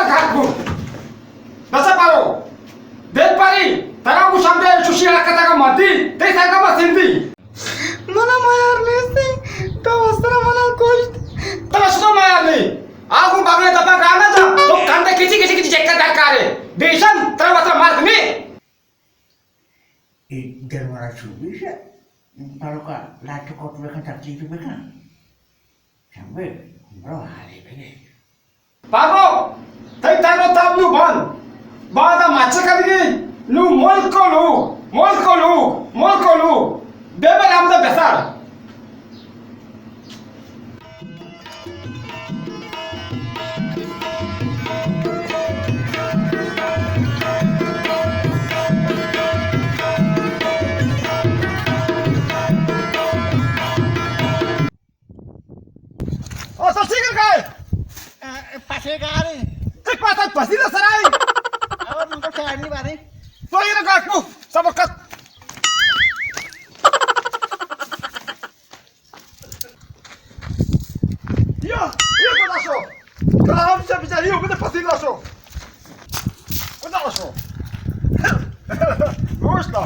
کاکو، بس پارو، دل پاری، ترا گوشم دے چوشی حرکت کا مردی، تے سر کا سندی۔ منا میار نیستی، تو استرا منا کشت۔ ترا شنو میار نی؟ آگو بگلے دپا گانا جا، تو کندے کچی کچی کچی چکر درکارے۔ بیشن، ترا وترا مرد نی۔ اے دلمراد چو بیش ء، پروکا لاٹ کٹ بکن، تکلیف بکن۔ شمبے، برو حالے بگے۔ بابو، تئی تن و تاب نو بند۔ بادا مچ کنگی، نو ملک و لوگ، ملک و لوگ، ملک و لوگ۔ بے بے ہمدا بسر۔ او تو چی کر گئے؟ پسے گارے۔ تے پاتا پسی نہ سرائی۔ اور من کو چاڑنی بارے۔ تو یہ رکھا کو سبقت۔ یا، یا کجا شو؟ کام سے بچاری ہو، کجا پسی نہ شو؟ کجا شو؟ گوشتا،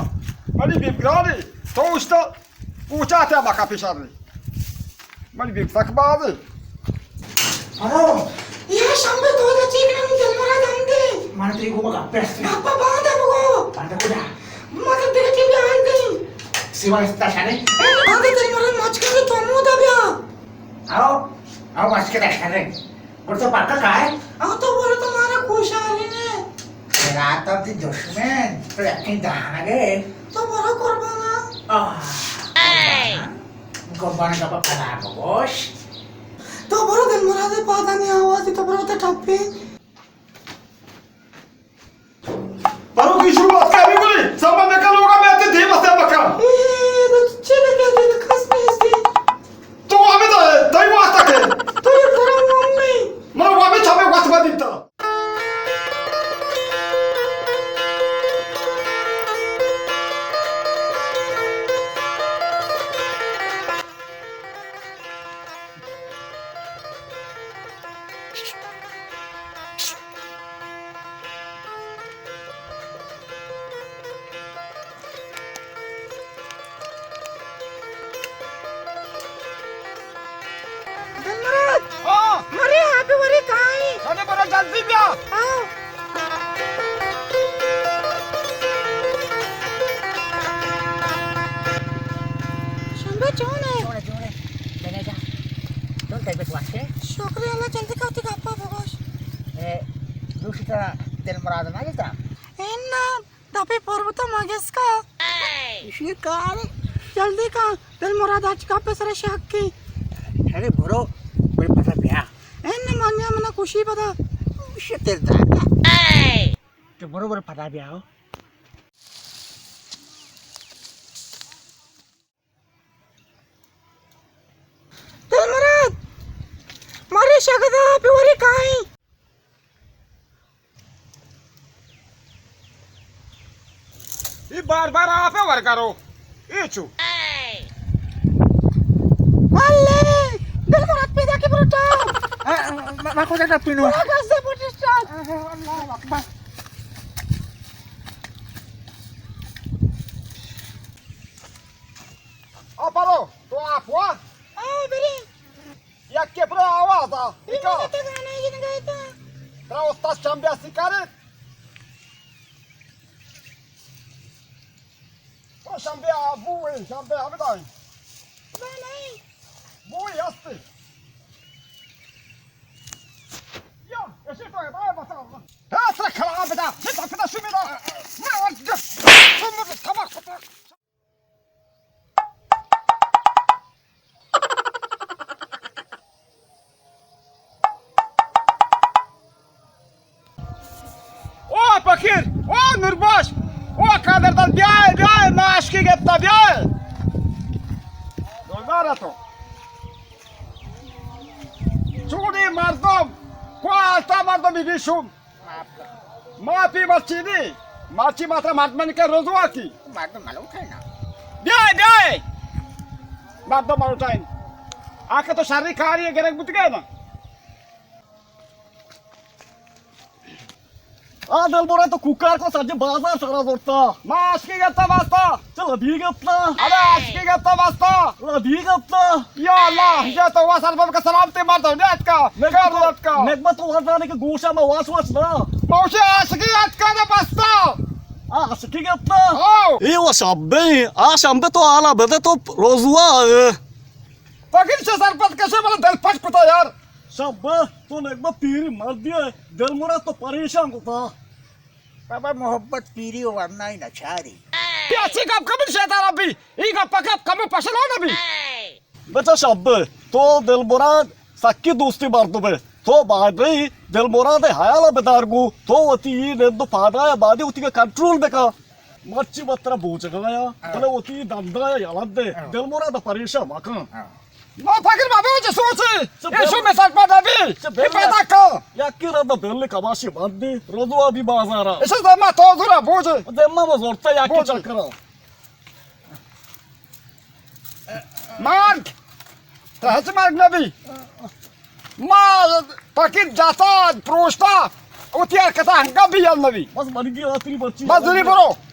منی بیبگرانی، تو اشتا، کوچا تے مکا پیشانی۔ منی بیگ سک بازی۔ ہلو۔ یا شمبے تو دا چیک نہ دل مراد ہم دے۔ من تیری کو گپ است۔ گپ باندا بگو۔ باندا کجا؟ مطلب دیگه تی بیا آن دیں۔ سیوا استا شانے؟ آن دے تیری مرن ماچ کر تو مو دا بیا۔ آؤ، آؤ ماچ کے دا شانے۔ گڑ تو پکا کائے؟ آؤ تو بولو تو مارا کوشاری نے۔ رات اب دی دشمن، تو یقین دہانگے۔ تو برو قربانا۔ آہ، قربانا۔ قربانا کا پکا دا بگوش۔ تو برو دل مراد پادانی آوازی تو برو تے ٹپی۔ برو کی شروع بات کاری بولی، سب میں کا لوگا میں تے دے بس بکا۔ اے، تو چلے گیا دے کس نہیں اس کی۔ تو ہمیں تو، تئی واسطہ کے۔ تو یہ کرو ممی۔ من ہمیں چھپے وقت بدیتا۔ دلمراد! ہاں؟ مرے آپ وری کائیں؟ ارے برو جلدی بیا۔ ہاں۔ شمبے چون ہے؟ چون ہے، چون ہے؟ بنے جا۔ چون طبیعت واسطے؟ شکر اللہ، جلدی کا وتی گپا بگوش۔ اے، دوشی ترا دلمراد نہ گتا؟ انا۔ دپے پر بوتا ما گس کا۔ ایشی کار۔ جلدی کا، دلمراد اچ کا پہ سر شک کی۔ ارے برو، بڑے پتا بیا۔ این مانیا منا خوشی پتا۔ شتر دادا۔ تو برو، برو پتا بیا ہو۔ دلمراد، مارے شگدا پہ وری کائیں۔ اے بار بار آپ ور کرو۔ اے چو۔ واللے، دلمراد پیدا کی بروٹا۔ آ، آ، ما، ما کجا ٹپینو؟ برو گزے بوٹسٹا۔ اللہ اکبر۔ آ برو، تو آپ وا؟ آ، برے۔ یک کے برو آواز آ۔ اے نکا۔ ماتا گانا جن گئے تا۔ ترا استاد شمبے ہستی کارے؟ تو شمبے آ بوئے، شمبے آ بدائیں۔ نہ، نہیں۔ بوئے ہستی۔ یا، ایشی تو ہے، بھائی بتا۔ ہاں، سر کھلا بتا۔ یہ تو پتا شمیرا۔ میں اور جب، تم خبر خبر۔ او فقیر، او نوربخش، او قادر دل، بیائے، بیائے، ما عشقی گپتا، بیائے۔ دلدار تو۔ چونی مردم، کو آلتا مردم بیشوم۔ مافی مرچی دی، مرچی ماترا مردمانی کہ رزوا کی۔ مردم ملوٹائے نا۔ بیائے، بیائے۔ مردم ملوٹائے۔ آکہ تو شری کاری گرگ بوتگے نا۔ آ دلبرا تو کوکار کو سجے بازار سرا زورتا۔ ما عاشقی گپتا باستا۔ چل ابھی گپتا۔ ابے عاشقی گپتا باستا۔ ابھی گپتا۔ یا اللہ، یہ تو وہ سربم کا سلامتی مار دو، نیت کا، نگمت کر تو، لوٹ کا۔ نگمت تو وزانے کے گوشا ما واس واس نا۔ موشی عاشقی اتکا دا باستا۔ آ عاشقی گپتا۔ او۔ اے وہ شبے، آ شمبے تو آلا بدے تو روزوا۔ پکر سے سرپد کشے بلا دل پٹ کتا یار۔ شبے، تو نگمت پیری مردی ہے، دل مراد تو پریشان کتا۔ بابا، محبت پیری و ورنائی نچاری۔ پیاسی گپ کمن شیطان ابھی، ای گپ گپ کمن پشلو نبی۔ بچا شب، تو دل مراد سکی دوستی مردم ہے۔ تو بارے دل مراد حیال بدار گو، تو وتی ای نند و پادایا بادی وتی کا کنٹرول بکا۔ مرچی بترا بوجگایا، ہاں۔ بلے وتی دندایا یلد دے، ہاں۔ دل مراد پریشان مکن۔ ہاں۔ ما فکر بابا چه سوچی؟ چه ایشو بل-، مثال پا نبی. چه بل-، پیدا کن. یکی را تو بل کماشی بندی، روزو ابھی بازارا. ایشو زما تو زورا بوجه. زما ما زورتا یکی بوجه. چکرا. مرگ. تو هچ مرگ نبی. ما فقیر جاتا پروشتا. او تیار کتا هنگا بھی یل نبی. بس مرگی آتری بچی. بس دنی برو.